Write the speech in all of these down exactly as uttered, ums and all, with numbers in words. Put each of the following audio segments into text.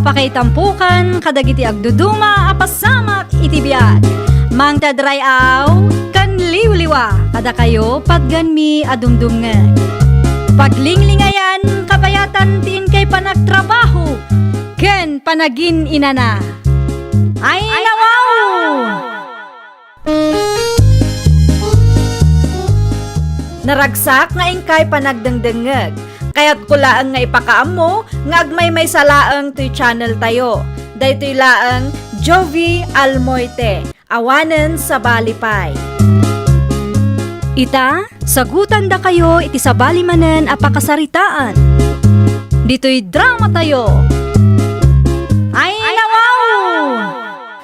Pakaitampokan kadagiti agduduma a pasamak iti biag. Mangted ray-aw ken liwliwa kadakayo patganmi a dumdumngeg. Paglinglingayan, kabayatan ti inkay panagtrabaho ken panagin-inana. Ay, nawaw! Naragsak nga inkay panagdengdengngeg. Kayatko laeng nga ipakaammo nga agmaymaysa laeng toy channel tayo. Daytoy laeng Jovie Almoite, awanen sabali pay. Ita, sagutandakayo iti sabali manen a pakasaritaan. Ditoy drama tayo. Ay, nawaw!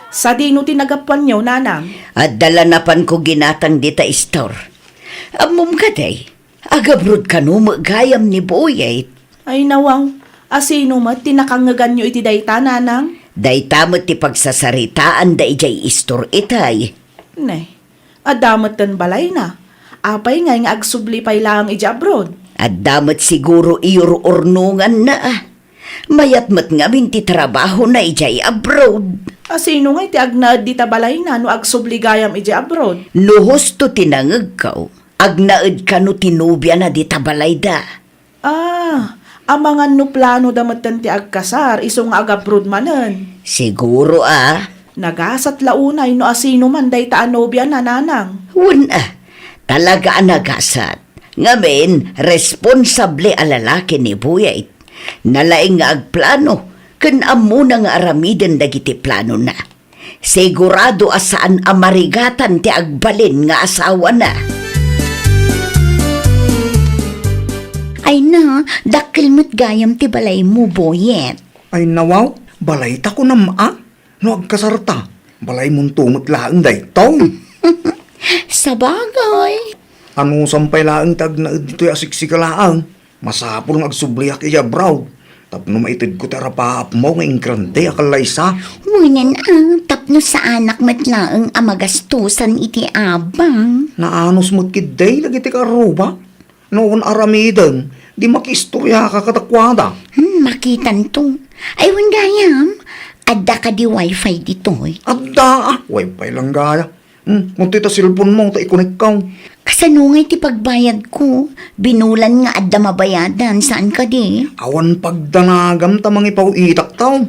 Sadino ti nagapuanyo, nanang? Adda la napanko ginatang dita istor. Ammom kadi, agabroad kano met gayam ni Boyet. Ay, nawaw, asino met ti nakangngeganyo iti dayta, nanang? Dayta met ti pagsasaritaanda idiay istor itay. Ne, adda met ken balayna. Apay ngay nga agsubli pay laeng idiay abroad? Adda met siguro iyur-urnonganna, a. Mayat met ngamin ti trabahona idiay abroad. Asino ngay ti agnaed dita balayna no agsubli gayam idiay abroad? No husto ti nangegko, agnaed kano ti nobiana dita balayda. Ah, amangan no planoda metten ti agkasar isu nga agabroad manen. Siguro, a. Nagasat la unay no asino man dayta a nobiana, nanang. Wen, a. Talaga a nagasat. Ngamin, responsable a lalaki ni Boyet. Nalaing nga agplano, ken ammona nga aramiden dagiti planona. Sigurado a saan a marigatan ti agbalin nga asawana. Ay na, dakkel met gayam ti balaymo, Boyet. Ay nawaw, balayta kunam a? No agkasarta, balaymonto met laeng daytoy. Sabagay. Anusam pay laeng ti agnaed ditoy a siksika laeng. Masapul nga agsubliak idiay abroad tapno maitedko ti arapaapmo nga ingrande a kallaysa. Wen a, tapno saanak met laeng a magastosan iti abang. Naanus met ketdi dagiti kaarruba. No awan aramidem, di makiistoriaka kadakuada. Hmm, makitanto. Ay, wen gayam, adda kadi wifi ditoy? Adda, a, wifi lang gaya. Hmm, kuntoy ta cellphone mo, ta i-connect ka. Kasano ngay ti pagbayadko? Binulan nga adda mabayadan, saan kadi? Awan pagdanagam ta mangipaw-itak taw.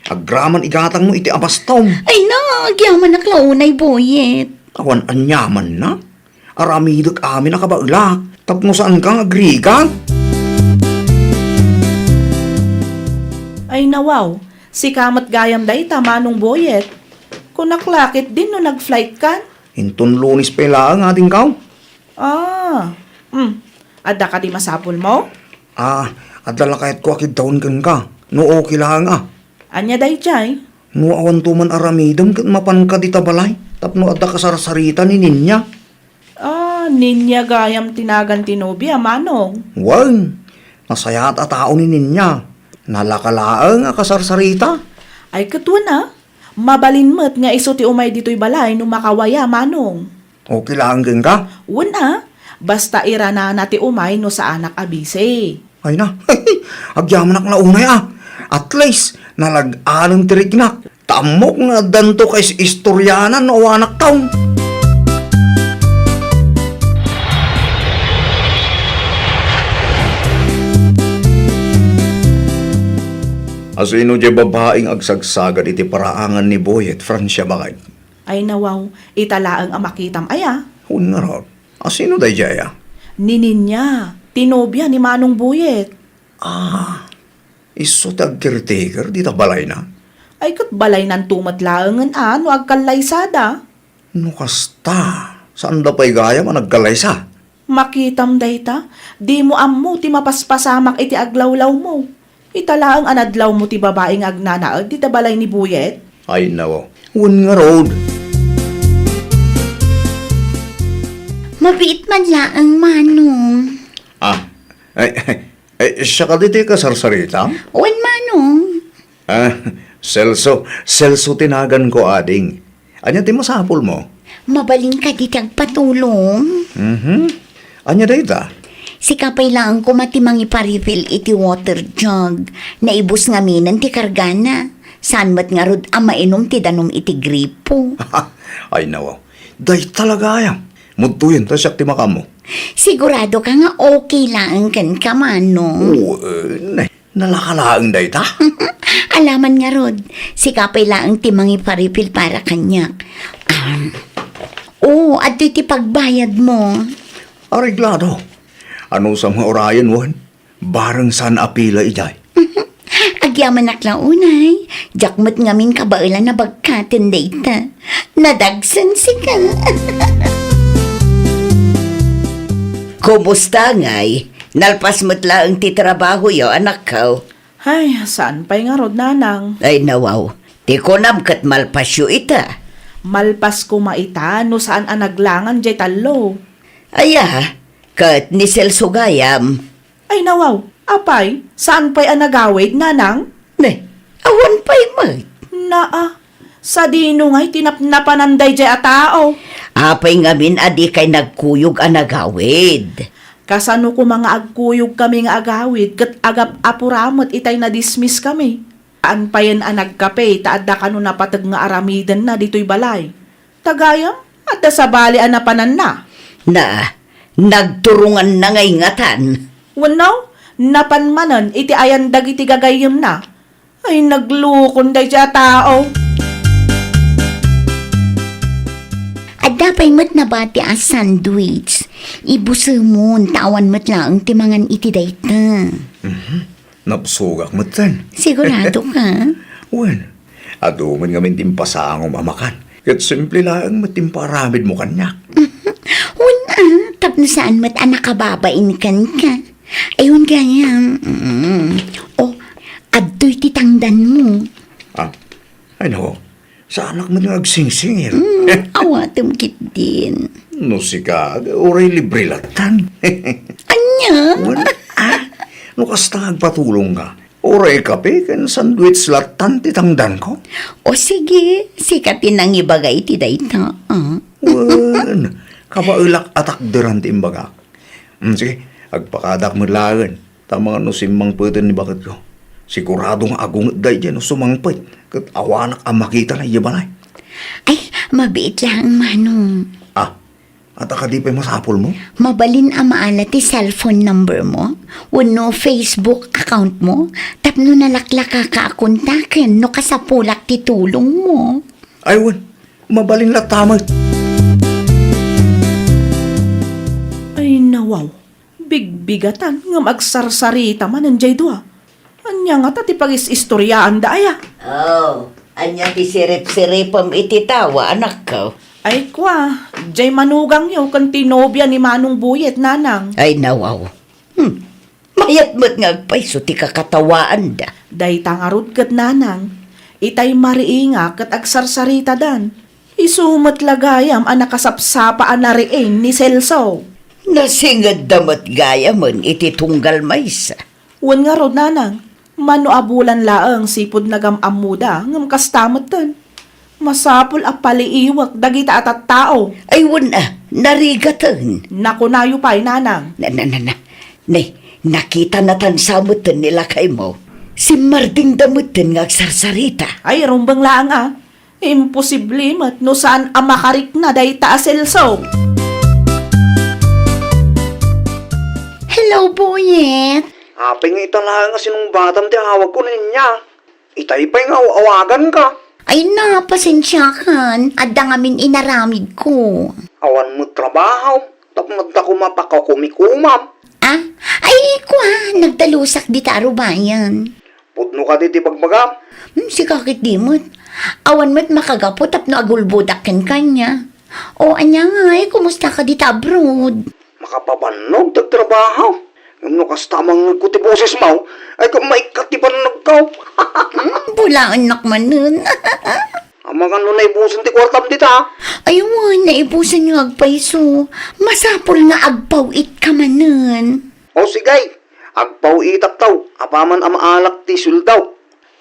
Agraman igatangmo iti abastom. Ay na, agyamanak la unay, Boyet. Awan aniamanna. Aramidek amin a kabaelak, tapno saanka nga agrigat. Ay nawaw, sika met gayam dayta, Manong Boyet. Kunak la ketdin no nag-flight kan? Inton Lunes pay laeng, adingko. Ah, hmm. Adda kadi masapulmo? Ah, adda la kayatko a kiddawen kenka, no okay laeng a. Ania daydiay? No awanto man aramidem ket mapanka dita balay tapno adda kasarsarita ni Ninya. Ah, Ninya gayam ti nagan ti nobia, Manong? Wen, nasayaat a tao ni Ninya. Nalaka laeng a kasarsarita. Ay, ket wen a, mabalin met nga isu ti umay ditoy balay no makawaya, Manong. Okay laeng kenka? Wen a, basta iranana ti umay no saanak a bisi. Ay na, agyamanak la unay a. At least, nalag-anen ti riknak. Ta ammok nga addanto kais-istorianan no awanak taw. Asino diay babaeng agsagsagad iti paraangan ni Boyet, Francia, baket? Ay nawaw, ita laeng a makitam aya. Wen ngarud, asino daydiay a? Ni Ninya, ti nobia ni Manong Boyet. Ah, isu ti agcaretaker dita balayna? Ay, ket balaynanto met laengen a no agkallaysada. No kasta, saanda pay gayam a nagkallaysa? Makitam dayta, dimo ammo ti mapaspasamak iti aglawlawmo. Ita laeng a nadlawmo ti babai nga agnanaed dita balay ni Boyet? Ay, nawaw. Wen ngarud. Mabiit man laeng, Manong. Ah, ay, ay, ay, siak kadi ti kasarsarita? Wen, Manong. Ah, Celso, Celso ti naganko, ading. Ania ti masapulmo? Mabalin kadi ti agpatulong? Mhm. Ania dayta? Sika pay laeng koma ti mangipa-refill iti water jug. Naibus ngaminen ti kargana. Saan met ngarud a mainum ti danum iti gripo. Ay, nawaw. Dayta la gayam. Mudtoyen ta siak ti makaammo. Sigurado ka nga okay laeng kenka, Manong? Oo, eh, ne. Nalaka laeng dayta? Alaman ngarud, sika pay laeng ti mangipa-refill para kaniak. Um, oh, adtoy ti pagbayadmo. Areglado. Anusam nga urayen wen? Bareng saan a pila idiay. Agyamanak la unay, diak met ngamin kabaelan a bagkaten dayta. Nadagsen sika. Kumusta ngay? Nalpas met laeng ti trabahoyo, anakko. Ay, saan pay ngarud, Nanang? Ay, nawaw. Ti kunam ket malpasyo ita. Malpas koma ita no saan a naglangan diay tallo. Aya, ket ni Celso gayam. Ay, nawaw. Apay, saan pay a nagawid, Nanang? Ne, awan pay met. Naa, sadino ngay ti napnapanan daydiay a tao? Apay ngamin a dikay nagkuyog a nagawid? Kasano koma nga agkuyogkami nga agawid ket agap-apura met itay nadismismi? Saan payen a nagkape ta adda kano napateg nga aramidenna ditoy balay. Ta gayam, adda sabali a napananna. Na, nagturonganna nga ingatan. Wenno, napan manen iti ayan dagiti gagayyemna. Ay, naglukon daydiay a tao. Adda pay met nabati a sandwich. Ibusemon, ta awan met laeng ti mangan iti dayta. Mhm. Nabsogak metten. Sigurado ka? Wen, adu met ngamin ti impasangom a makan. Ket simple laeng met ti impaaramidmo kaniak. Wen, ah, tapno saan met a nakababain kenka. Ay, wen gayam. Mm. Oh, adtoy ti tangdanmo. Ah, ay, nako. Saanak met nga agsingsingir. Mm, awatem ketdin. No sika, uray libre lattan. Ania? Wen, ah, no kasta nga agpatulongka, uray kape ken sandwich lattan ti tangdanko. O sige, sika ti nangibaga iti dayta, ah. Wen, kabaelak a takderan ti imbagak. Mm, sige, agpakadak met laeng. Ta amangan no simmangpeten ni baketko. Sigurado nga agunget daydiay no sumangpet, ket awanak a makitana idiay balay. Ay, mabiit laeng, Manong. Ah, adda kadi pay masapulmo? Mabalin a maala ti cellphone numbermo wenno Facebook accountmo tapno nalaklakaka a kontaken no kasapulak ti tulongmo. Ay, wen, mabalin latta met. Ay, nawaw. Bigbigatan ngem agsarsarita manen diay dua. Ania ngata ti pagis-istoriaanda aya? Oh, ania ti sirip-siripem iti tawa, anakko? Ay kua, diay manugangyo ken ti nobia ni Manong Buyet, Nanang. Ay, nawaw. Hmm. Mayat met nga agpayso ti kakatawaanda. Dayta ngarud ket, Nanang, itay mariinga ket agsarsaritadan. Isu met la gayam a nakasapsapa a nariing ni Celso. Nasingedda met gayamen iti tunggal maysa. Wen ngarud, Nanang, mano a bulan laeng sipud nagam-ammoda ngem kasta metten. Masapul a paliiwek dagita a tattao. Ay, wen a, narigaten. Nakunayo pay, Nanang. Na, na, na, na. Ne, nakitanatan sa metten ni lakaymo. Simmardingda metten nga agsarsarita. Ay, rumbeng laeng a. Imposible met no saan a makarikna dayta a Celso. Hello, Boyet. Apay nga ita laeng a sinungbatam ti awagko, Nenya? Itay pay nga aw-awaganka. Ay na, pasensiakan. Adda ngamin inaramidko. Awan met trabaho. Tapno adda koma pakakumikumam. Ah? Ay, kua, nagdalusak dita a rubayan. Pudno kadi ti bagbagam? Hmm, sika ketdi met. Awan met makagapu tapno agulbodak kenka ania. O, ania ngay, kumusta ka dita abroad? Makapabannog ti agtrabaho. Ngem no kasta a mangngegko ti bosesmo, ay, ket maikkat ti bannogko. Hmm, bulaennak manen. Amangan no naibusen ti kuartam dita? Ay, wen, naibusen nga agpayso. Masapul nga agpaw-itka manen. O, sige, agpaw-itak taw, apaman a maalak ti sueldo.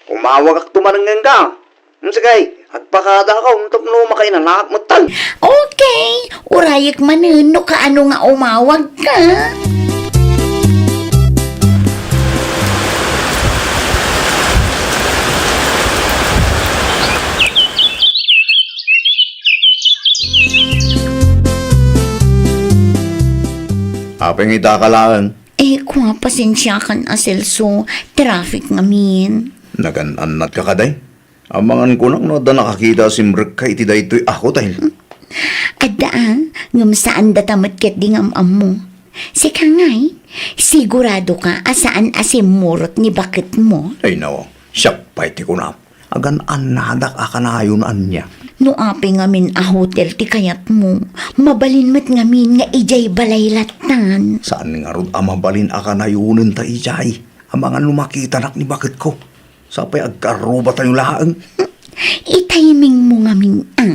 Umawagakto manen kenka. Mm, sige, agpakadakon tapno makainanaak metten. Okay, urayek manen no kaano nga umawagka. Apay nga ita ka laeng? Eh, kua, pasensiakan a Celso, traffic ngamin. Nagan-annatka kadi? Amangan kunak no adda nakakita a simrekka iti daytoy a hotel. Adda a, ngem saan data met ketdi nga am-ammo. Sika ngay, sigurado ka a saan a simmurot ni baketmo? Ay, no, siak pay ti kunam. Agan-annadak a kanayon ania. No apay ngamin a hotel ti kayatmo, mabalin met ngamin nga idiay balay lattan. Saan ngarud a mabalin a kanayonen ta idiay? Amangan no makitanak ni baketko. Sapay agkarrubatayo laeng. Itimingmo ngamin a.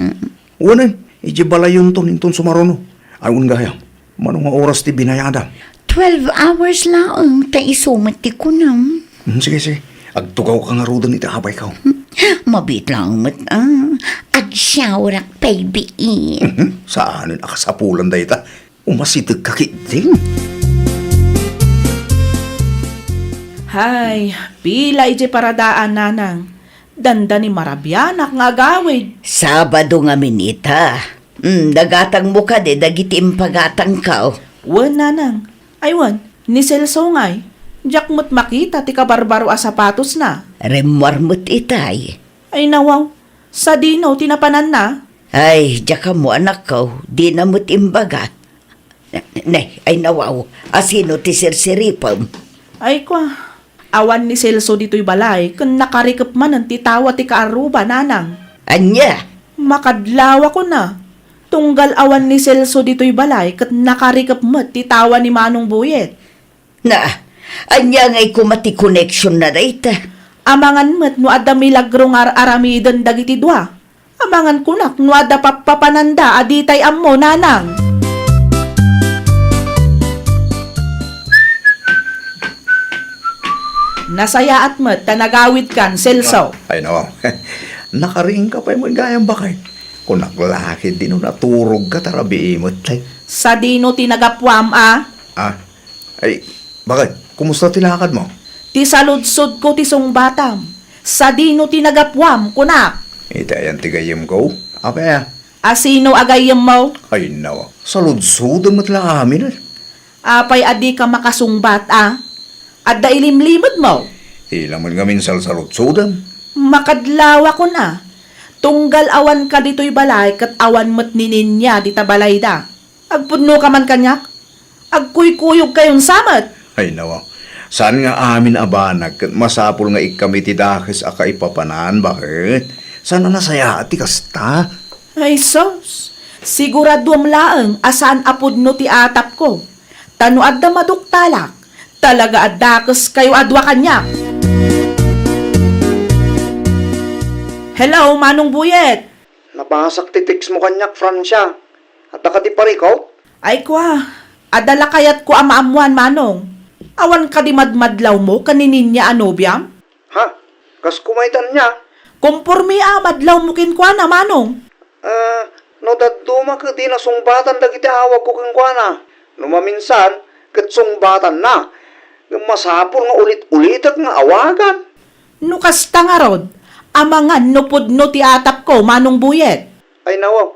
Wen, idiay balayonton inton sumaruno. Ay, wen gayam. Mano nga oras ti binayadam? Twelve hours laeng, ta isu met ti kunam. Hmm, sige, sige. Agtugawka ngaruden iti apayko. Mabiit laeng met a. Agsiawrak pay biit. Mhm. Saanen a kasapulan dayta. Umasitek ka ketdin. Hay, pila idiay paradaan, nanang. Dandani marabianak nga agawid. Sabado ngamin ita. Hmm, nagatangmo kadi dagiti impagatangko? Wen, nanang. Ay, wen, ni Celso ngay. Diak met makita ti kabarbaro a sapatosna. Rimmuar met itay. Ay, nawaw. Sadino ti napananna? Ay, diak ammo, anakko, dina met imbaga. Ne, ay nawaw, asino ti sirsiripem? Ay kua, awan ni Celso ditoy balay ken nakarikep manen ti tawa ti kaarruba, nanang. Ania? Makadlawakon a. Tunggal awan ni Celso ditoy balay ket nakarikep met ti tawa ni Manong Buyet. Na, ania ngay koma ti koneksionna dayta? Amangan met no adda milagro nga ar-aramiden dagiti dua. Amangan kunak no adda pappapananda a ditay ammo, nanang. Nasayaat met ta nagawidkan, Celso. Ay, no. Nakariingka pay met gayam, baket. Kunak la ketdi no naturogka ta rabii met, tay. Sadino ti nagapuam a? Ah, Ay, baket, kumusta ti lakadmo? Ti saludsodko ti sungbatam. Sadino ti nagapuam, kunak? Iti ayan ti gayyemko? Apay a? Asino a gayyemmo? Ay, nawa. Saludsodem met la amin, ay. Apay a dika makasungbat a? Adda ilimlimedmo? Ila met ngamin salsaludsodem. Makadlawakon a. Tunggal awanka ditoy balay ket awan met ni Ninia dita balayda. Agpudnoka man kaniak? Agkuykuyogkayon sa met? Ay, nawa. Saan nga amin a banag ket masapul nga ikkam iti dakes a kaipapanan, baket? Saan a nasayaat ti kasta? Ay, sus! Siguraduem laeng a saan a pudno ti atapko. Ta no adda maduktalak, talaga a dakeskayo a dua kaniak. Hello, Manong Buyet! Nabasak ti text mo kaniak, Francia. Adda kadi parikot? Ay kua, adda la kayatko a maammoan, Manong. Awan kadi madmadlawmo ken ni Ninia a nobiam? Ha? Kas kumaytan niya? Kompormi a madlawmo kenkuana, Manong. Ah, no dadduma ket di nasungbatan dagiti awagko kenkuana. No maminsan, ket sungbatanna. Ngem masapul nga ulit-ulitek nga awagan. No kasta ngarud, amangan no pudno ti atapko, Manong Buyet. Ay, nawaw.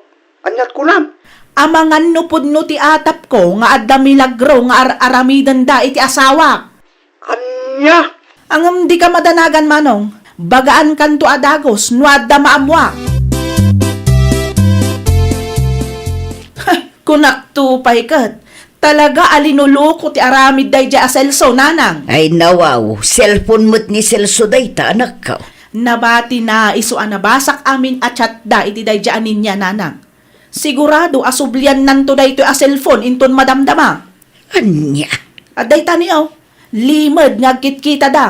Aniat kunam? Amangan no pudno ti atapko nga adda milagro nga ar-aramidenda iti asawak. Ania? Ngem dika madanagan, Manong. Bagaankanto a dagus no adda maammoak. Kunakto pay ket, talaga a linuloko ti aramid daydiay a Celso, nanang. Ay, nawaw, cellphone met ni Celso dayta, anakko. Nabatina isu a nabasak amin a chatda iti daydiay a Ninia, nanang. Sigurado a subliannanto daytoy a cellphone inton madamdama. Ania? Adda itani, aw. Limed nga agkitkitada.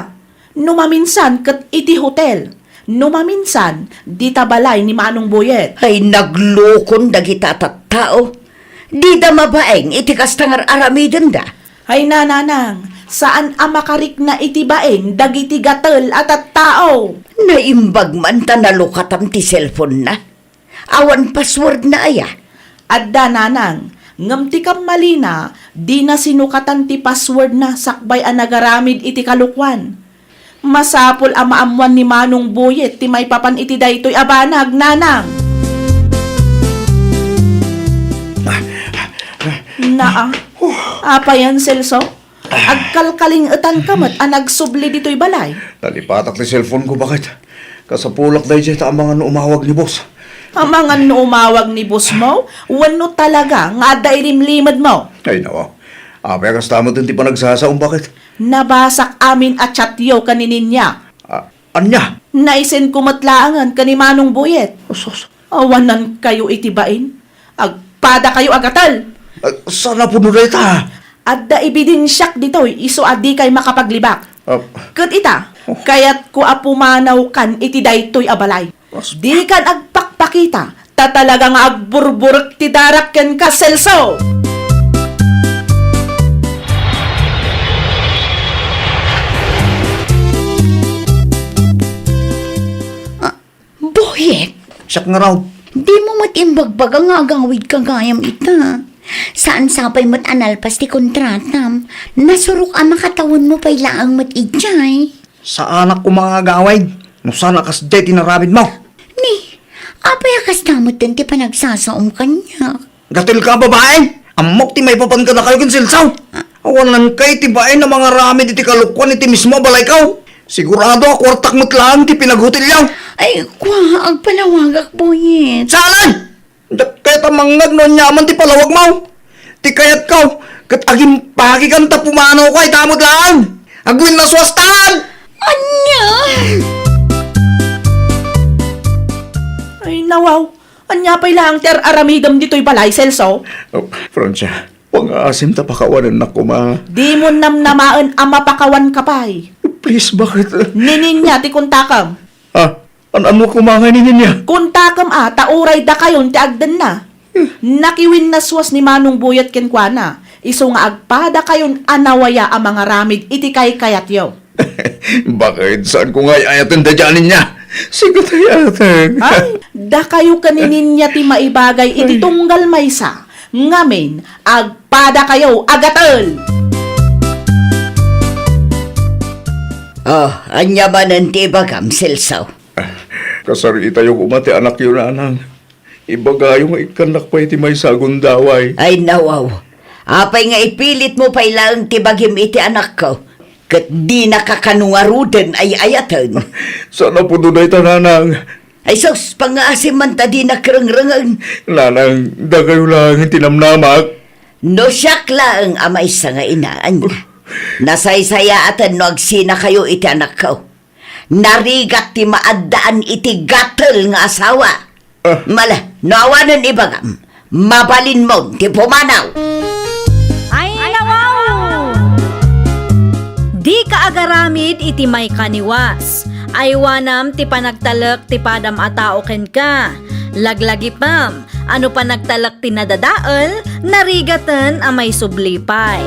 No maminsan ket iti hotel. No maminsan, dita balay ni Manong Boyet. Ay, naglukon dagita a tattao. Dida mabaeng iti kasta nga ar-aramidenda. Ay, nanang, saan a makarikna iti baeng dagiti gatel a tattao. Naimbag man ta nalukatam ti cellphone-na. Awan password-na aya? Adda, nanang, ngem ti kammalina, dina sinukatan ti password-na sakbay a nagaramid iti kalokuan. Masapul a maammoan ni Manong Boyet ti maipapan iti daytoy a banag, nanang. Naa. Apayen, Celso? Agkalkaling-etanka met a nagsubli ditoy balay. Nalipatak ti cellphone ko, baket. Kasapulak daydiay ta amangan no umawag ni boss. Amangan no umawag ni boss mo? Wenno talaga nga adda ilimlimed mo? Ay, nawa. Apay a kasta met ti panagsasaom, baket? Nabasak amin a chat yo ken ni Ninya. Ah, ania? Naisend ko met laengen ken ni Manong Buyet. Asus. Awanan kayo iti bain. Agpada kayo a gatel. Ah, saan a pudno dayta? Adda ebidensiak ditoy isu a dikay makapaglibak. Ah. Ket ita, Oh. kayatko a pumanawkan iti daytoy a balay. Mas- Dikan agpakpakita, ta talaga nga agburburek ti darak kenka, Celso! Ah, Boyet! Siak ngarud. Dimo met imbagbaga nga agawidka gayam ita. Saan sapay met a nalpas ti kontratam. Nasurok a makatawenmo pay laeng met idiay. Saanak koma nga agawid no saan a kasdiay ti inaramidmo. Ni, apay a kasta metten ti panagsasaom kaniak? Gatel ka a babai! Ammok ti maipapan kadakayo ken Celso. Awanan kay ti bain a mangaramid iti kalokuan iti mismo a balayko. Sigurado a kuartak met laeng ti pinaghotelyo. Ay, kua, agpalawagak, Boyet. Saan? Diak kayat a mangngeg no aniaman ti palawagmo. Ti kayatko, ket agimpakikan ta pumanawka ita met laeng. Agwinnaswastan! Ania? Ay, nawaw. Ania pay laeng ti ar-aramidem ditoy balay, Celso? Oh, Francia, pangaasim ta pakawanennak koma. Dimo namnamaen a mapakawanka pay. Please, baket? Ni Ninya ti kontakem. Ah, an-, ania koma ngay ni Ninya? Kontakem a, ta uray dakayon ti agdenna. Hmm. Nakiwinnaswas ni Manong Buyet kenkuana. Isu nga agpadakayon a nawaya a mangaramid iti kaykayatyo. Baket, saan ko nga ay-ayaten daydiay a Ninya? Sika ti ay-ayatek. Ay, dakayo ken ni Ninya ti maibagay iti Ay. tunggal maysa. Ngamin, agpadakayo a gatel! Oh, ania manen ti ibagam, Celso? Ah, kasariitayo koma ti anakyo, nanang. Ibagayo nga ikkannak pay iti maysa a gundaway. Ay, nawaw. Apay nga ipilitmo pay laeng ti bagim iti anakko, ket dinaka kano ngaruden ay-ayaten? Saan a pudno dayta, nanang. Ay sus, pangaasim man ta dinak rengrengen. Nanang, dakayo laeng ti namnamak. No siak laeng a maysa nga ina, ania? Nasaysayaaten no agsinakayo iti anakko. Narigat ti maaddaan iti gatel nga asawa. Ah. Mala, no awanen ibagam, mabalinmon ti pumanaw. Ay, nawaw! Dika agaramid iti maikaniwas. Aywanam ti panagtalek ti padam a tao kenka. Laglagipem, a no panagtalek ti nadadael, narigaten a maisubli pay.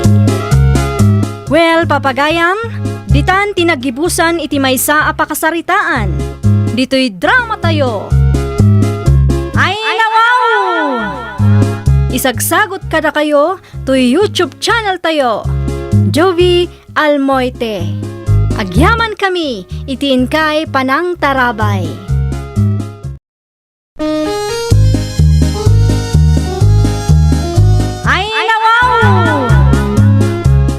Well, papagayam, ditan ti naggibusan iti maysa a pakasaritaan. Ditoy dramatayo. Ay, nawaw! Isagsagot kadakayo toy YouTube channel tayo, Jovie Almoite. Agyamankami iti inkay panangtarabay. Ay, nawaw!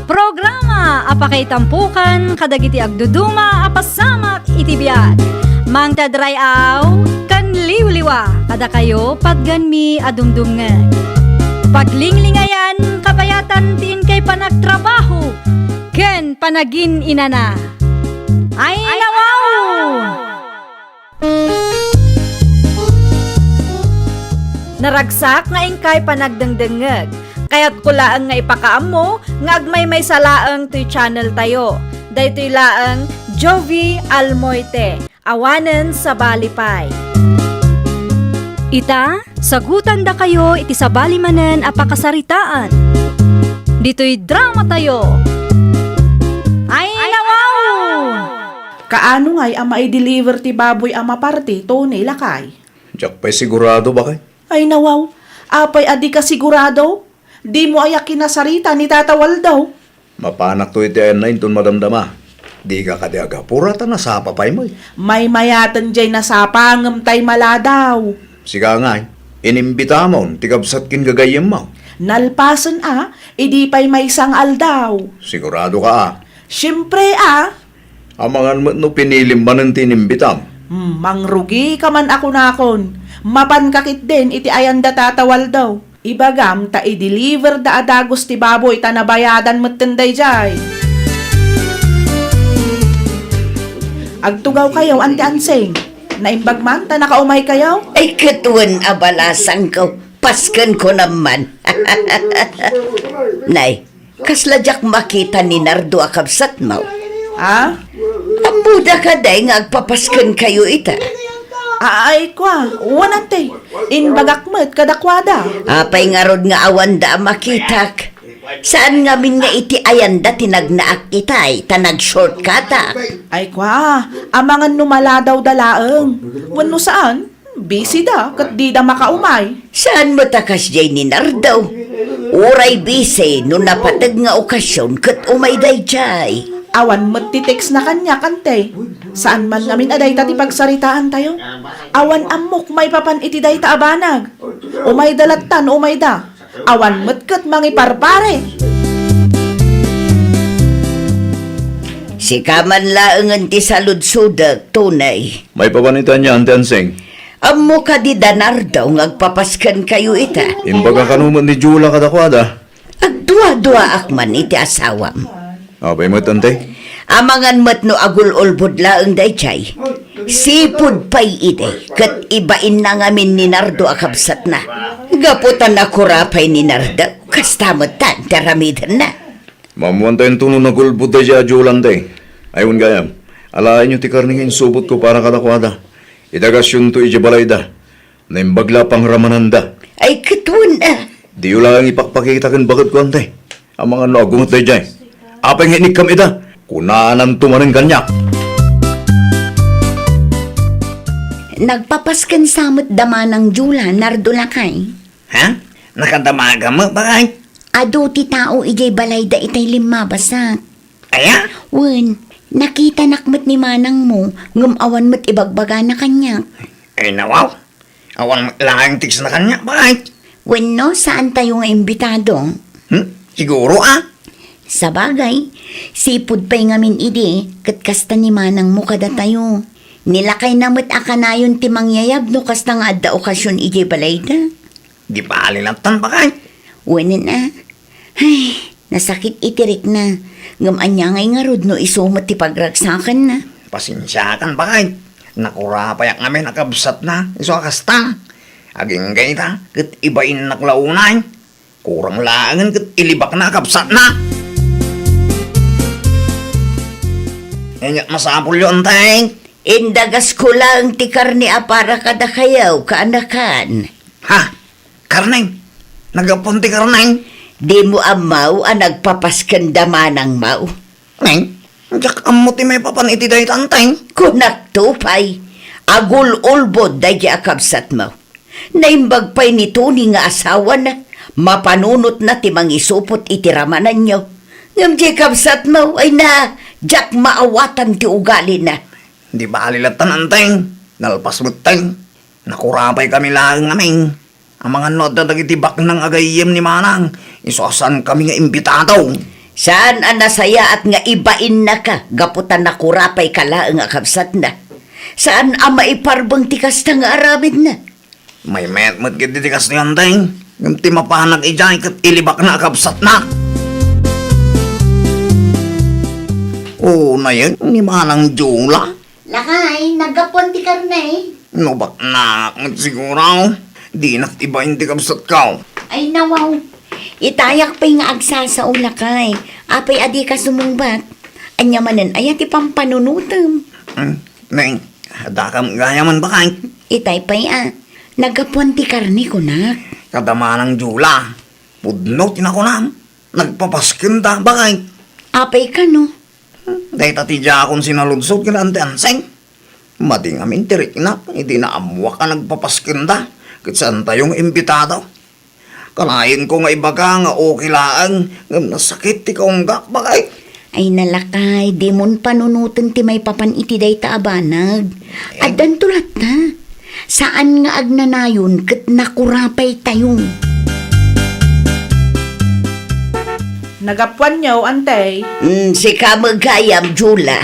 Programa a pakaitampokan kadagiti agduduma a pasamak iti biag. Mangted ray-aw ken liwliwa kadakayo patgenmi a dumdumngeg. Paglinglingayan, kabayatan ti inkay panagtrabaho ken panagin-inana. Ay, nawaw! Naragsak nga inkay panagdengdengngeg. Kayatko laeng nga ipakaammo nga agmaymaysa laeng toy channel tayo. Daytoy laeng Jovie Almoite, awanen sabali pay. Ita, sagutandakayo iti sabali manen a pakasaritaan. Ditoy dramatayo. Ay, nawaw! Kaano ngay a maideliver ti baboy a maparti, Tony, lakay? Diak pay sigurado, baket. Ay, nawaw. Apay a dika sigurado? Dimo aya kinasarita ni Tata Waldo? Mapanakto iti ayanna inton madamdama. Dika kadi agapura ta nasapa pay met. Maymayaten jay nasapa ngem tay maladaw. Sika ngay, inimbitamon ti kabsat ken gagayyemmo. Nalpasen a, idi pay maysa nga aldaw. Sigurado ka a? Siempre a. Amangan met no pinilim manen ti inimbitam. Hmm, mangrugi ka man a kunakon. Mapan ka ketdin iti ayan da Tata Waldo. Ibagam ta i-deliver da a dagus ti baboy ta nabayadan metten daydiay. Agtugaw kayo, Ante Ansing. Naimbag man ta nakaumay kayo? Ay, ket wen a balasangko. Pasken ko naman. Nay, kasla diak makita ni Nardo a kabsatmo. Ha? Ammoda kadi nga agpapasken kayo ita? Ay, kua, wen ante. Imbagak met kadakuada. Apay ngarud nga awanda a makitak? Saan ngamin nga iti ayanda ti nagnaak itay, ta nag-shortcutak? Ay, kua, amangan no maladaw da laeng. Wenno saan? Busy da, ket dida makaumay. Saan met a kasdiay ni Nardo? Uray busy no napateg nga okasion ket umay daydiay. Awan met ti text na kaniak, ante. Saan man ngamin a dayta ti pagsaritaantayo? Awan ammok maipapan iti dayta a banag. Umayda latta no umayda. Awan met ket mangiparpare. Sika man laengen ti saludsodek, Tony. Maipapan ita ania, Ante Ansing? Ammo kadi da Nardo nga agpapasken kayo ita? Imbaga kano met ni Jula kadakuada. Agduaduaak man iti asawam. Apay met, ante? Amangan met no agul-ulbod laeng daydiay. Sipud pay idi, ket ibainna ngamin ni Nardo a kabsatna. Gapu ta nakura pay ni Nardo, kasta met tan ti aramidenna. Maammoantayo no nagulbod daydiay a Jula, ante. Ay, wen gayam, alaenyo ti karne nga insubotko para kadakuada. Idagasyonto idiay balayda. Naimbag la pangramananda. Ay, ket wen a. Diyo laeng ipakpakita ken baketko, ante. Amangan no aggunget daydiay. Apay nga inikkam ida? Kunananto manen kaniak. Nagpapasken sa met da Manang Jula, Nardo lakay. Ha? Nakadamagam met, baket? Adu ti tao idiay balayda itay limmabasak. Aya? Wen, nakitanak met ni manangmo, ngem awan met ibagbagana kaniak. Ay, nawaw. Awan met laeng text na kaniak, baket? Wenno, saantayo nga imbitado? Hmm? Siguro, a? Sabagay, sipud pay ngamin idi, ket kasta ni manangmo kadatayo. Nilakayna met a kanayon ti mangyayab no kasta nga adda okasion idiay balayda. Di bali lattan, baket? Wen a. Ay, nasakit iti rikna. Ngem ania ngay ngarud no isu met ti pagragsakanna? Pasensiakan, baket. Nakurapayak ngamin a kabsatna, isu a kasta. Agingga ita, ket ibainnak la unay. Kurang laengen ket ilibakna a kabsatna. Ania masapulyo, ante? Indagasko laeng ti karne a para kadakayo, kaanakan. Ha? Karne? Naggapuan ti karne? Dimo ammo a nagpapasken da manangmo? Neng, diak ammo ti maipapan iti dayta, ante. Kunakto pay, agul-ulbod daydiay a kabsatmo. Naimbag pay ni Tony nga asawana, mapanunotna ti mangisupot iti ramananyo. Ngem diay kabsatmo, ay na, diak maawatan ti ugalina. Di bali lattan, ante. Nalpas metten. Nakurapaykami laeng ngamin. Amangan no adda dagiti baknang a gayyem ni manang, isu a saankami nga imbitado. Saan a nasayaat nga ibainnaka gapu ta nakurapayka laeng a kabsatna. Saan a maiparbeng ti kasta nga aramidna. Maymayat met ketdi ti kastoy, ante. Ngem ti mapanak idiay ket ilibakna a kabsatna. Unayen ni Manang Jula. Lakay, naggapuan ti karne. No baknangak met siguro, dinak ibain ti kabsatko. Ay, nawaw. Itayak pay nga agsasao, lakay. Apay a dika sumungbat? Ania manen aya ti pampanunotem? Hmm, neng, adda kam gayam, baket? Itay pay a, naggapuan ti karne, kunak. Kada Manang Jula, pudno ti nakunam. Nagpapaskenta, baket? Apay kano? Dayta ti diakon sinaludsod ken Ante Anseng. Madi ngamin ti riknak idi naammoak a nagpapaskenta ket saantayo nga imbitado. Kanayenko nga ibaga nga okay laeng ngem nasakit ti kaunggak, baket. Ay, nalakay, dimon panunoten ti maipapan iti dayta a banag. Eh? Addanto latta. Saan nga agnanayon ket nakurapaytayo. Nagapuanyo, Ante. Mm, sika met gayam, Jula.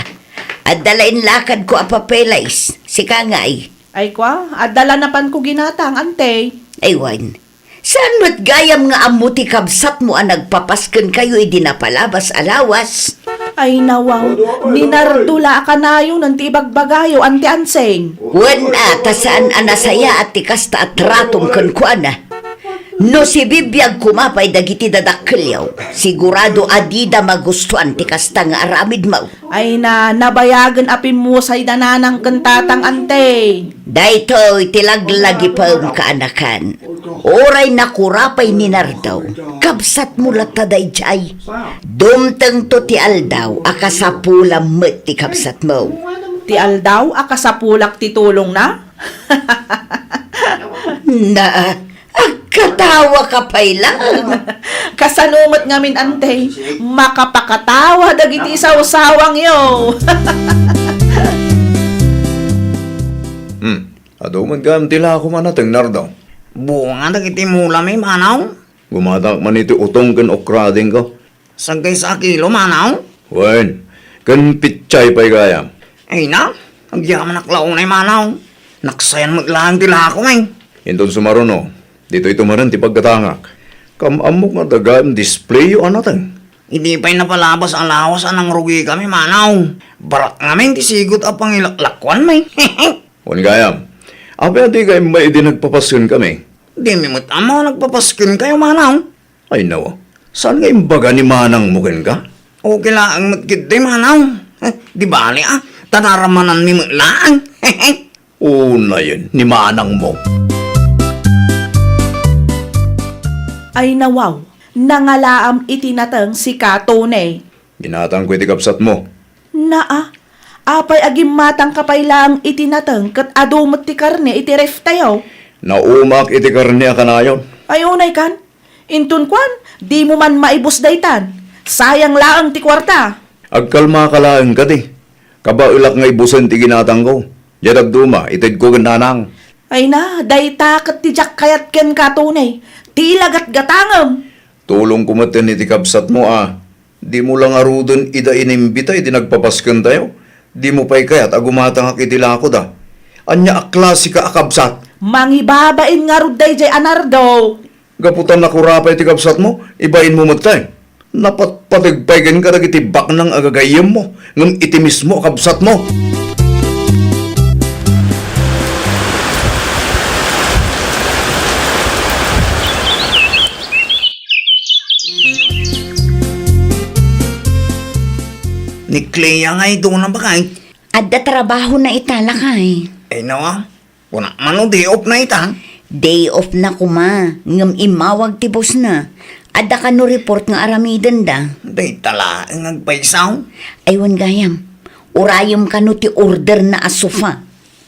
Adda la inlakadko a papeles. Sika ngay? Ay kwa, adda la napanko ginatang, Ante. Ay wen. Saan met gayam nga ammo ti kabsatmo a nagpapas kenkayo idi napalabas a lawas? Ay nawaw, ni Nardo la a kanayon ti ibagbagayo, Ante Anseng. Wen a, ta saan a nasayaat ti kasta a tratom kenkuana. No sibibiag koma pay dagiti dadakkelyo, sigurado a dida magustuan ti kasta nga aramidmo. Ay na, nabayagen a pimmusayda nanang ken tatang, Ante. Daytoy ti laglagipem, kaanakan. Uray nakurapay ni Nardo, kabsatmo latta daydiay. Dumtengto ti aldaw a kasapulam met ti kabsatmo. Ti aldaw a kasapulak ti tulongna? Na, agkatawa ka pay lang. Kasano met ngamin, Ante, makapakatawa dagiti sawsawangyo? Hmm. Adu met gayam ti lakom a nateng, Nardo. Bunga dagiti mulami, manaw. Gumatangak man iti utong ken okra, dengko. Sagkaysa a kilo, manaw. Wen, ken pitsay pay gayam. Ay na, agyamanak la unay, manaw. Naksayan met laeng ti lakom, eh. Inton sumaruno, ditoy tumaren ti paggatangak. Kam-ammok nga adda gayam displayo a nateng. Idi pay napalabas a lawas a nangrugikami, manaw. Barak ngamin ti sigut a pangilaklakuanmi. Wen gayam, apay a dika immay idi nagpapas kenka? Dimi met ammo a nagpapas kenkayo, manaw. Ay, nawa. Saan nga imbaga ni manangmo kenka? Okay laeng met ketdi, manaw. Eh, di bali, ah. Ta naramananmi met laeng. Unayen ni manangmo. Ay, nawaw. Nangalaam iti nateng sika, Tony. Ginatangko iti kabsatmo. Naa, apay a gimmatangka pay laeng iti nateng ket adu met ti karne iti reftayo? Naumaak iti karne a kanayon. Ay, unay kan. Inton kuan, dimo man maibus daytan. Sayang laeng ti kuarta. Agkalmaka laeng kadi. Kabaelak nga ibusen ti ginatangko. Diay dadduma, itedko ken nanang. Ay na, dayta ket ti diak kayat kenka, Tony. Ti ilagatgatangem. Tulongko metten iti kabsatmo a dimo la ngaruden ida inimbita idi nagpapas kentayo. Dimo pay kayat a gumatangak iti lakoda. Ania a klasika a kabsat? Mangibabain ngarud daydiay a Nardo. Gapu ta nakurapay ti kabsatmo, ibainmo metten. Napatpateg pay kenka dagiti baknang a gagayyemmo, ngem iti mismo a kabsatmo. Ni Clea nga iduna, bakay? Adda trabahona ita, lakay. Ay, nawa. Kuna man no day off na ita? Day off na koma, ngem immawag ti boss na. Adda kano report nga aramidenda? Dayta laeng agpaysaw. Ay, wen gayam. Urayem kano ti order na a sofa.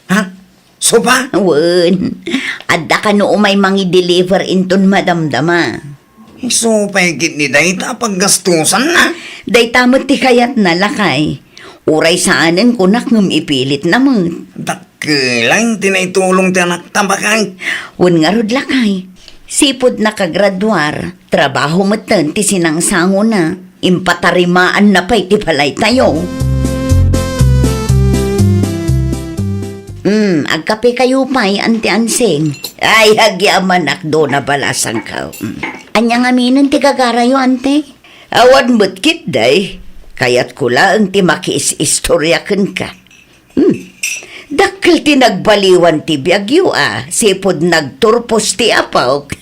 Ha? Sofa? Wen. Adda kano umay mangi-deliver inton madamdama. Isu pay ketdi dayta a paggastusanna. Dayta met ti kayatna, lakay. Uray saanen kunak ngem ipilitna met. Dakkel ti naitulong ti anakta, bakay. Wen ngarud, lakay. Sipud nakagraduar, trabaho metten ti sinangsangona. Impatarimaanna pay ti balaytayo. Hmm, agkape kayo pay, Ante Ansing. Ay, agyamanak, Dona Balasangkaw. Hmm. Ania ngaminen ti gagarayo, Ante? Awan met ketdi. Kayatko laeng ti makiis-istorya kenka. Hmm. Dakkel ti nagbaliwan ti biagyo a, sipud nagturpos ti apok.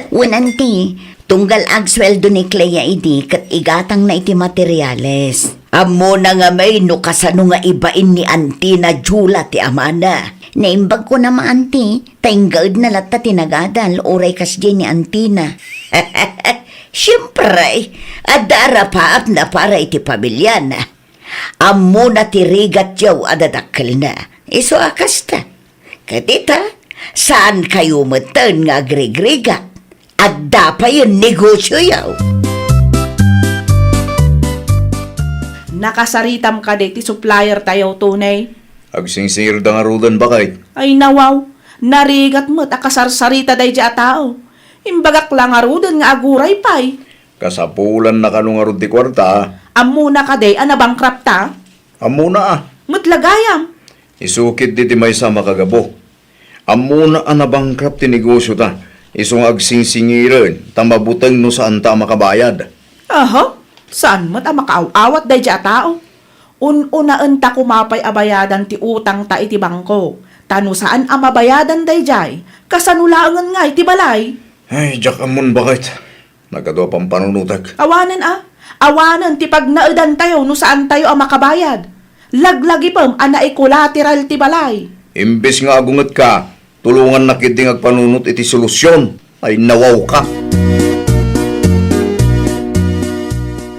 Wen, Ante, tunggal agsueldo ni Clea idi ket igatangna iti materiales. Ammona ngamin no kasano nga ibain ni Antina Jula ti amana. Naimbag ko na ma, Ante, ta inggaedna latta ti nagadal uray kasdiay ni Antina. Siempre, adda arapaapna para iti pamiliana. Ammona ti rigatyo a dadakkelna. Isu a kasta. Ket ita, saankayo metten nga agrigrigat. Adda payen negosioyo. Nakasaritam kadi ti supplier tayo, Tony? Agsingsingirda ngaruden, bakay. Ay, nawaw. Narigat met a kasarsarita daydi a tao. Imbagak la ngaruden nga aguray pay. Kasapulanna kano ngarud ti kuarta? Ammona kadi a nabankrupt ta? Ammona a. Met la gayam. Isu ketdi ti maysa a makagapu. Ammona a nabankrupt ti negosiota, isu nga agsingsingiren ta mabuteng no saanta a makabayad. Aha, saan met a makaaw-awat daydiay a tao? Un-unaenta koma pay a bayadan ti utangta iti bangko, ta no saan a mabayadan daydiay, kasano laengen ngay ti balay? Ay, diak ammon baket. Nagadu a pampanunotek. Awanen a. Awanen ti pagnaedantayo no saantayo a makabayad. Laglagipem a naikolateral ti balay. Imbes nga agungetka, tulongannak ketdi nga agpanunot iti solusion. Ay, nawawka.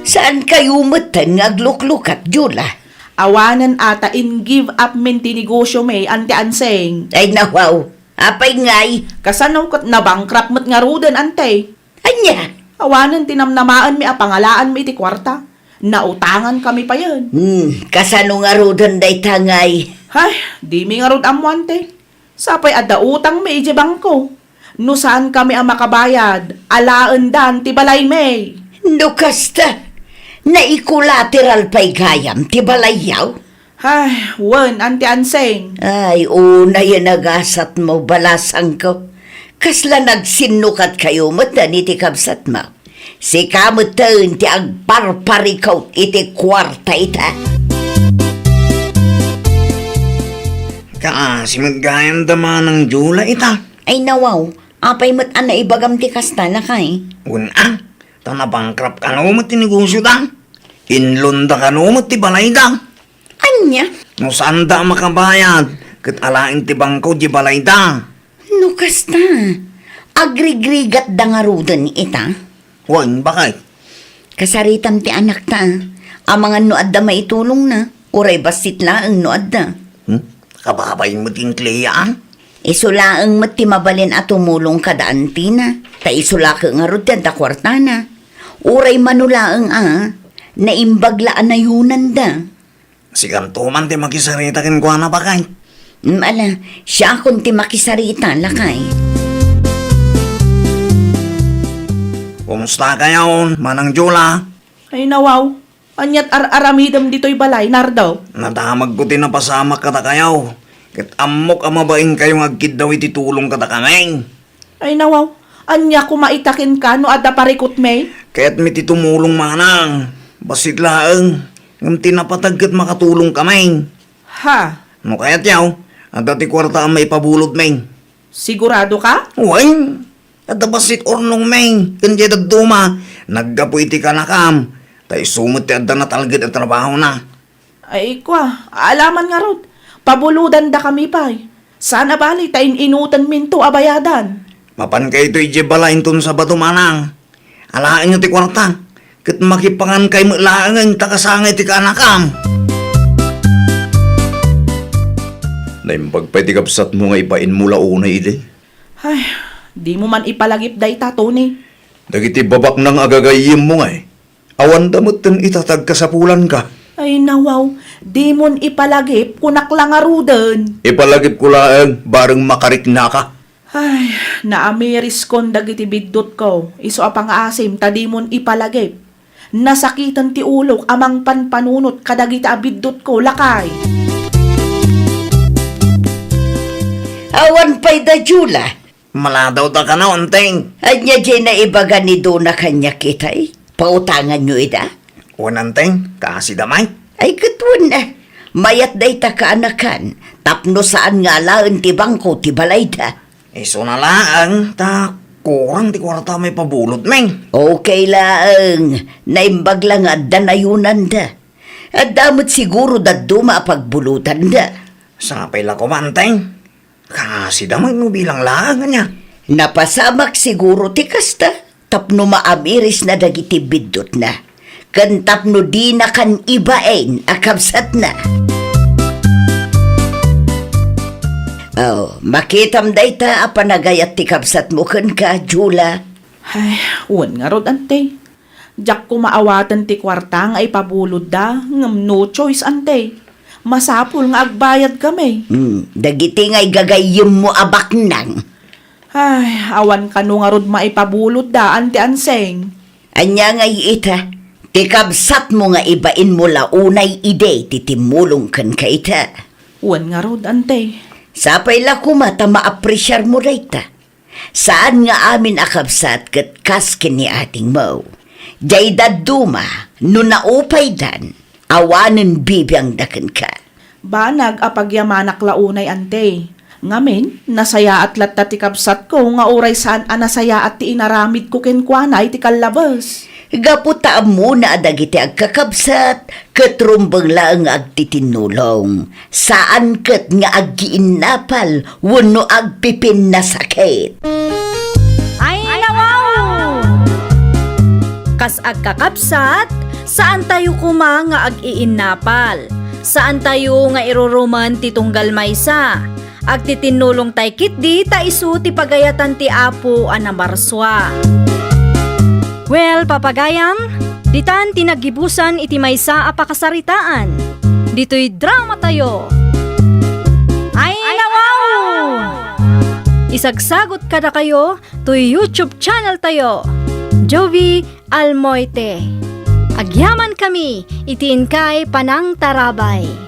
Saan kayo metten nga agluklukat, Jula? Awanen a ta in-give up min ti negosyo mi, Ante Anseng. Ay, nawaw. Apay ngay? Kasano ket nabankrupt met ngaruden, Ante? Ania? Awanen ti namnamaenmi a pangalaanmi iti kuarta. Nautangan kami payen. Hmm, kasano ngaruden dayta ngay? Hay, dimi ngarud ammo, Ante. Sapay adda utangmi idiay bangko. No saan kami a makabayad, alaendan ti balaymi. No kasta, naikolateral pay gayam ti balayyo? Ay, wen, Ante Anseng. Ay, unay a nagasatmo, balasangko. Kasla nagsinnukat kayo met iti kabsatmo. Sika metten ti agparparikut iti kuarta ita. Kaasi met gayam da Manang Jula ita. Ay nawaw, apay met a naibagam ti kasta, lakay? Wen a, ta nabankrupt kano met ti negosyo da. Inlonda kano met ti balay da. Ania? No saanda a makabayad, ket alaen ti bangko di balayda. No kasta, agrigrigatda ngaruden ita? Wen, baket? Kasaritam ti anakta, amangan no adda maitulongna, uray bassit laeng no adda. Hmm? Kababain met ti Clea, a? Isu laeng met ti mabalin a tumulong kada antina, ta isu la ket ngarud ti adda kuartana. Uray mano laeng a, naimbag la a nayonanda. Sikanto man ti makisarita kenkuana, baket? Mm, ala, siakon ti makisarita, lakay. Kumusta kayo, Manang Jula? Ay, nawaw. Aniat ar-aramidem ditoy balay, Nardo? Nadamagko ti napasamak kadakayo. Ket ammok a mabainkayo nga agkiddaw iti tulong kadakami. Ay nawaw, ania koma ita kenka no adda parikutmi? Kayatmi ti tumulong, manang. Bassit laeng, ngem ti napateg ket makatulongkami. Ha? No kayatyo, adda ti kuarta a maipabulodmi. Sigurado ka? Wen, adda bassit urnongmi ken diay dadduma. Naggapu iti kanakam, ta isu met ti adda natalged a trabahona. Ay, kua, alaman ngarud, pabulodandakami pay. Saan a bali ta in-inutenminto a bayadan. Mapankayto idiay balay inton Sabado, manang. Alaenyo ti kuarta, ket makipangankay met laengen ta kasangay ti kaanakam. Naimbag pay ti kabsatmo nga ibainmo la unay idi. Ay, dimo man ipalagip dayta, Tony. Dagiti babaknang a gagayyemmo ngay, awanda metten ita ti agkasapulanka. Ay, nawaw, dimon ipalagip, kunak la ngaruden. Ipalagipko laeng, bareng makariknaka. Ay, naamiriskon dagiti biddutko, isu a pangaasim ta dimon ipalagip. Nasakiten ti ulok a mangpanpanunot kadagiti a biddutko, lakay. Awan pay da, Jula. Maladaw ta kano, Anteng. Ania diay naibaga ni Dona kaniak itay? Pautanganyo ida? Wen, Anteng, kaasi da met. Ay, ket wen, eh. Mayat dayta kaanakan, tapno saan nga alaen ti bangko ti balayda. Isuna laeng, ta kurang ti kuarta a maipabulodmi. Okay laeng, naimbag la nga adda nayonanda. Adda met siguro dadduma a pagbulodanda. Sapay la koma, Anteng. Kaasi da met no bilang laeng, ania? Napasamak siguro ti kasta tapno maamirisna dagiti biddutna, ken tapno dinakan ibain a kabsatna. Oh, makitam dayta a panagayat ti kabsatmo kenka, Jula. Ay, wen ngarud, Ante. Diak koma awaten ti kuarta nga ipabulodda, ngem no choice, Ante. Masapul nga agbayadkami. Hmm, dagiti nga igagayyemmo a baknang. Ay, awan kano ngarud maipabulodda, Ante Anseng. Ania ngay ita? Ti kabsatmo nga ibainmo la unay idi ti timmulong kenka ita. Wen ngarud, ante. Sapay la koma ta maapresiarmo dayta. Saan nga amin a kabsat ket kas ken ni adingmo. Diay dadduma, no naupaydan, awanen bibiangda kenka. Banag a pagyamanak la unay, ante. Ngamin, nasayaat latta ti kabsatko nga uray saan a nasayaat ti inaramidko kenkuana iti kallabes. Gapu ta ammona a dagiti agkakabsat ket rumbeng laeng nga agtitinnulong. Saan ket nga aggiinnapal wenno agpipinnasakit. Ay, nawaw! Kas agkakabsat, saantayo koma nga ag-iinnapal. Saantayo nga irurumen ti tunggal maysa. Agtitinnulongtay ketdi ta isu ti pagayatan ti Apo a namarsua. Well, papagayam, ditan ti naggibusan iti maysa a pakasaritaan. Ditoy dramatayo. Ay, nawaw! Isagsagot kadakayo toy YouTube channel tayo, Jovi Almoite. Agyamankami iti inkay panangtarabay.